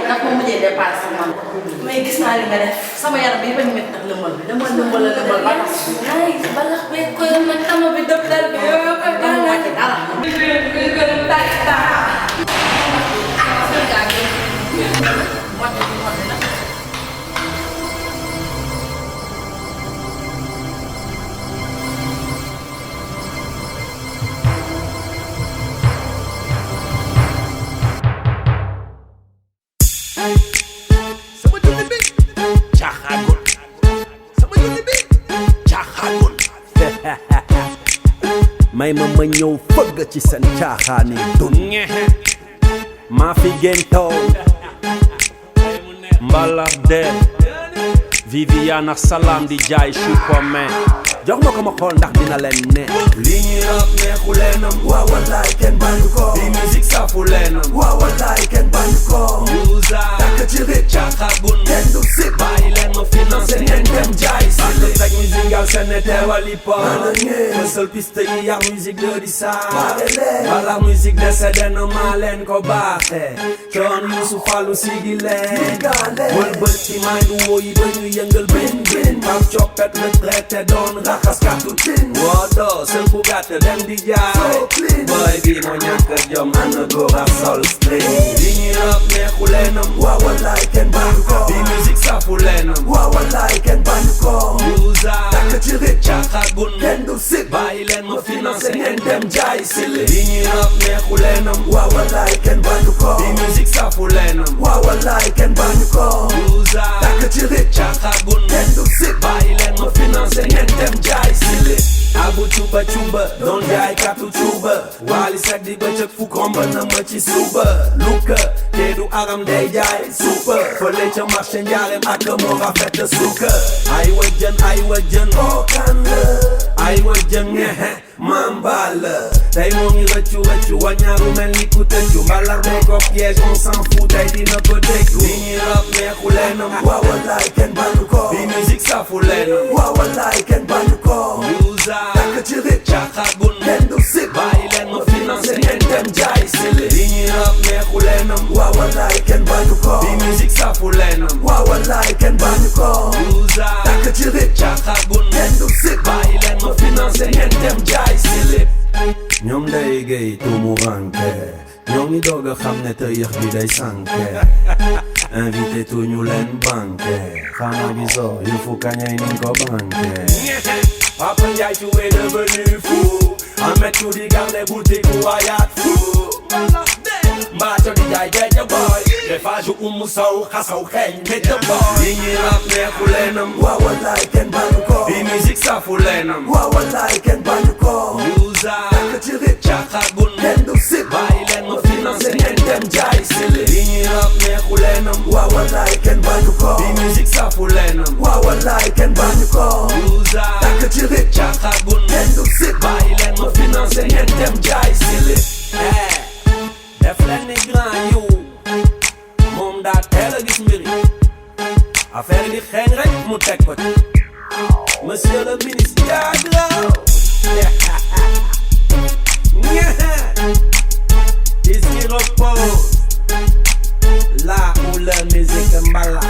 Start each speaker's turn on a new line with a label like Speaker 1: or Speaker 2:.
Speaker 1: ndax ma mujjee dépassé man mais gis naa li nga def sama yaram bi bañ métti ak lëmbal bi lëmbal ba tax ay balax bi ko man tama bi dëpp dal bi yow ko dara dara
Speaker 2: may ma ñëw fëgg ci seen caaxaani dun maa fi géntoon mbalax de Viviane ak Salam di jaay Superman jox ma ko ma xool ndax dina leen ne li ñuy rap neexu leenam waaw wallaay kenn bañu ko li musique safu leenam waaw wallaay kenn bañu ko yuusa takk ci rip caaxagun kenn du si bàyyi leen ma financé ngeen dem jaay si li teg musique ngal seen ne teewal hip hop fësal piste yi yar musique de di saa wala musique décédé na maa leen ko baaxe coon Yuusu Fallu sigi leen wël bët ci may du wooyi ba ñu yëngal bin bin pam coppet retraité doon raxaskatu tin woodo sel bu gàtt dem di jaay boy bi moo ñàkk jom ana góor ak sol string li ñuy rap neexu leenam waaw wallaay kenn bañu ko li musique safu leenam waaw wallaay kenn bañu ko yuusa takk ci rip caaxagun kenn du sip bàyyi leen ma financé ngeen dem jaay sili li ñuy rap neexu leenam waaw wallaay kenn bañu ko li musique safu leenam waaw wallaay kenn bañu ko yuusa takk ci rip caaxagun kenn du sip bàyyi leen ma financé ngeen dem jaay sili abu cuba cuba doon jaay katu cuba waali sek di bëccëg fu komba na ma ci suba luka te du aram day jaay supa fële ca marché njaareem ak moo rafet suka ay wajjan oo kan la ay wajjan ngehe mambal tey moo ngi rëccu wañaaru mel ni ku tëccu mbalar day ko piège on s'en fout tey dina ko déggu li ñuy rap neexu leenam waaw wallaay kenn bañu ko bi musique safu leenam waaw wallaay kenn bañu ko yuusa takk ci rip caaxagun kenn du sip bàyyi leen ma financé ngeen dem jaay sili li ñuy rap neexu leenam waaw wallaay kenn bañu ko bi musique safu leenam waaw wallaay kenn bañu ko yuusa takk ci rip caaxagun kenn du sip bàyyi leen ma financé ngeen dem jaay sili ñoom day géey tuumu ranke ñoo ngi doog a xam ne te yëx bi day sànke invité tuñu leen banque xanaa gisoo yu fu kañay niñ ko banque Papa Ndiaye tu es devenu fou Ahmed tu di garde boutique ou ayat fou Mbacho di jaay geja boy Defaju sow xasaw xeeñ métta boy li ñuy rap neexu leenam waaw wallaay kenn bañu ko bi musique safu leenam waaw wallaay kenn bañu ko yuusa takk ci rip caaxagun kenn du sip bàyyi leen ma financé ngeen dem jaay sili li ñuy rap neexu leenam waaw wallaay kenn bañu ko bi musique safu leenam waaw wallaay kenn bañu ko yuusa takk ci rip caaxagun kenn du sip bàyyi leen ma financé ngeen dem jaay sili def leen ni grand yu moom daa teel a gis mbiri affaire di xeeñ rek mu teg ko ci monsieur le ministre Diaglao ici repose là où la musique mbala